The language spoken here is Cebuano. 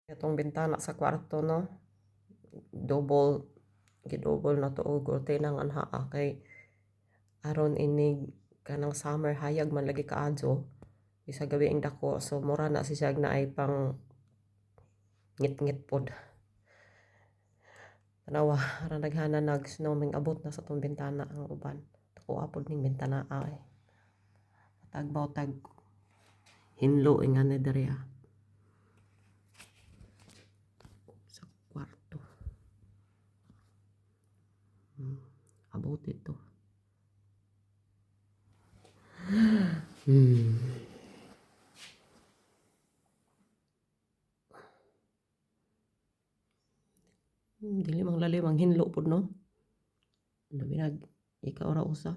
Atong bintana sa kwarto, no? Double, gidouble na to og kurtina nga anhaa kay aron inig kanang summer hayag man lagi kaayo bisag gabiing dako, so mura na si siya naay pang ngit-ngit pod. Tanawa, aron daghanan nag snow, abot na sa atong bintana ang uban. Dako pod ning bintana ay. Tagbaw tag hinlo ingani diri ah. Sa kwarto. Abot ito. Dili mang lalim ang hinlo pud, no? Labi nag ikaw ra usa.